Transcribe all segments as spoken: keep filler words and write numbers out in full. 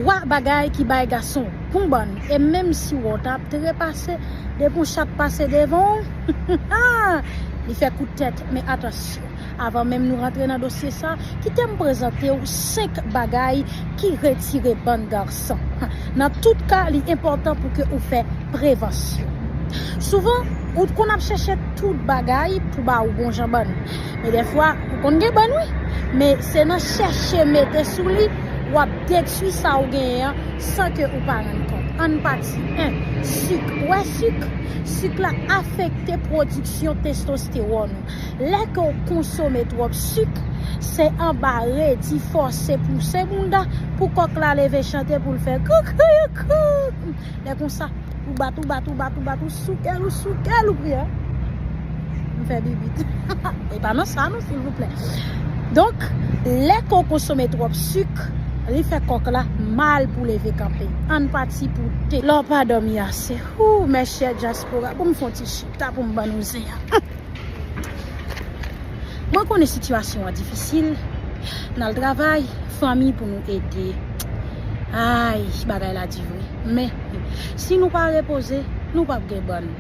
Twa bagay ki bay gason bon bann, e menm si w ta ap trepase, depi yon chat pase devan w, li fè kout tèt. Men atansyon, avan menm nou rantre nan dosye sa, kite m prezante w senk bagay ki retire bann gason. Nan tout ka, li enpòtan pou ke ou fè prevansyon. Souvan, ou konn ap chèche tout bagay pou ba ou bon jan bann. Men dèfwa, ou konn gen bann, wi. Men se nan chèche mete sou li, w ap detwi sa ou genyen an san ke ou pa rann kont. Ann pati. En, sik. Ou wè sik? Sik la afekte pwodiksyon testostewòn ou. Lè ke w konsome twòp sik, se anba redi, fòse, pouse bounda pou kòk la leve chante pou l fè koukoukou. Lè konsa, ou bat, ou bat, ou bat, ou bat, ou souke l, ou souke l, ou priye. M fè bibit. E pa nan sa non, silvouplè. Donk, lè ke w konsome twòp sik, li fè kòk la mal pou leve kanpe. Ann pati pou te. Lè w pa dòmi ase. Hou, mèchè dyaspora, pou m fè yon ti chita pou m ban nou zen an. Mwen konnen sitiyasyon an difisil, n al travay, fanmi pou nou ede. Ay, bagay la di vre. Men, si nou pa repoze, nou p ap gen bann.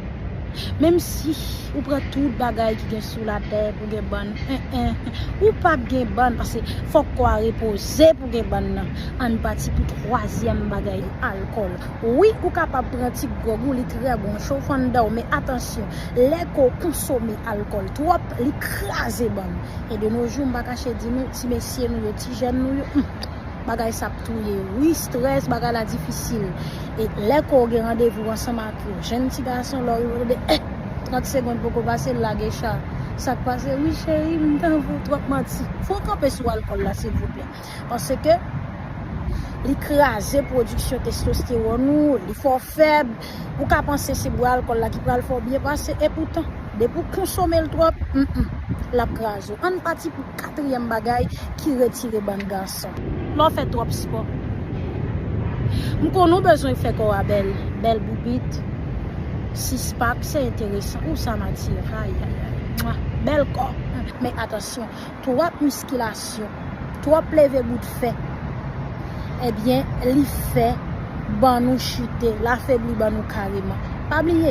Menm si ou pran tout bagay ki gen sou latè pou gen bann, en, en, ou p ap gen bann, paske fòk kò a repoze pou gen bann nan. Ann pati pou twazyèm bagay, alkòl. Wi, ou kapab pran ti gwòg ou, li trè bon, chofe anndan w, men atansyon, lè ke w konsome alkòl twòp, li kraze bann. E de nos jours, m pa kache di nou, ti mesye nou yo, ti jèn nou yo, hmm, bagay sa ap touye. Wi, strès, bagay la difisil. E lè ke w gen randevou ansanm ak yo, jèn ti gason, lè w rive, eh, trant segonn poko pase, l lage cha. Sa k pase? Wi, cheri, m tann ou twòp manti. Fò w kanpe sou alkòl la, silvouplè. Paske li kraze pwodiksyon testostewòn ou, li fè w fèb. Ou ka panse se bwè alkòl la ki pral fè w byen pase, epoutan, depi w konsome l twòp, mm, mm, l ap kraze w. Ann pati pou katriyèm bagay ki retire bann gason. Lè w fè twòp spò. M konnen w bezwen fè kò a bèl, bèl boubit, sis pak, se enteresan. Ou sa m atire, ay, ay, ay. Mwa. Bèl kò. Men atansyon, twòp miskilasyon, twòp leve bout fè, ebyen, li fè bann ou chite, l afebli bann ou kareman. Pa bliye,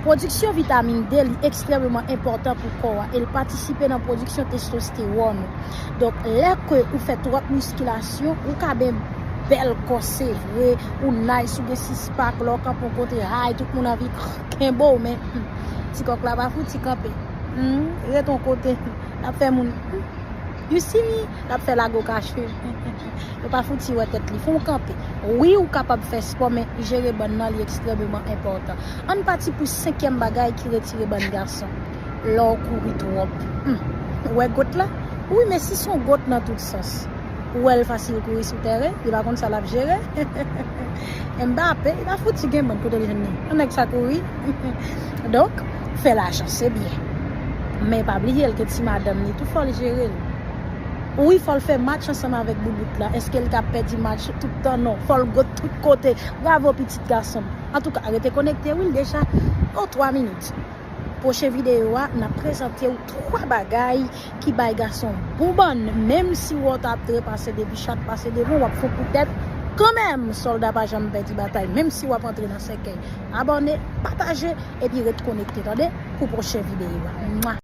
pwodiksyon vitamin D, li ekstrèmeman enpòtan pou kò a e l patisipe nan pwodiksyon testostewòn ou. Donk, lè ke ou fè twòp miskilasyon, ou ka ben bèl kò, se vre, ou nice, ou gen sis pak, lè w kanpe yon kote, ay, tout moun anvi kenbe w, men, hmm, ti kòk la pa fouti kanpe. Hmm, ret yon kote, l ap fè moun, hmm, you see me? L ap fè lago kache. Yo pa fouti wè tèt li. Fò w kanpe. Wi, ou kapab fè spò, men jere bann nan, li ekstrèmeman enpòtan. Ann pati pou senkyèm bagay ki retire bann gason. Lè w kouri twòp. Hmm. Ou wè got la? Wi, men si se yon got nan tout sans. Ou wè l fasil kouri sou tèren, li pa konn sa l ap jere. Mbappe, li pa fouti gen bann kote l jwenn li. Yon nèg sa kouri. Donk, fè lajan, se byen. Men pa bliye l gen ti madanm li tou, fò l jere l. Wi, fò l fè match ansanm avèk boubout la. Èske l ka pèdi match tout tan? Non. Fò l got tout kote. Bravo, pitit gason m. Antouka, rete konekte, wi, l deja. Oh, twa minit. Pwochen videyo a, n ap prezante w twa bagay ki bay gason bon bann, menm si w ta ap trepase depi chat pase devan, w ap fè w poutèt kanmenm. Sòlda pa janm pèdi batay, menm si w ap antre nan sèkèy. Abòne, pataje, epi ret konekte, tande, pou pwochen videyo a. Mwa!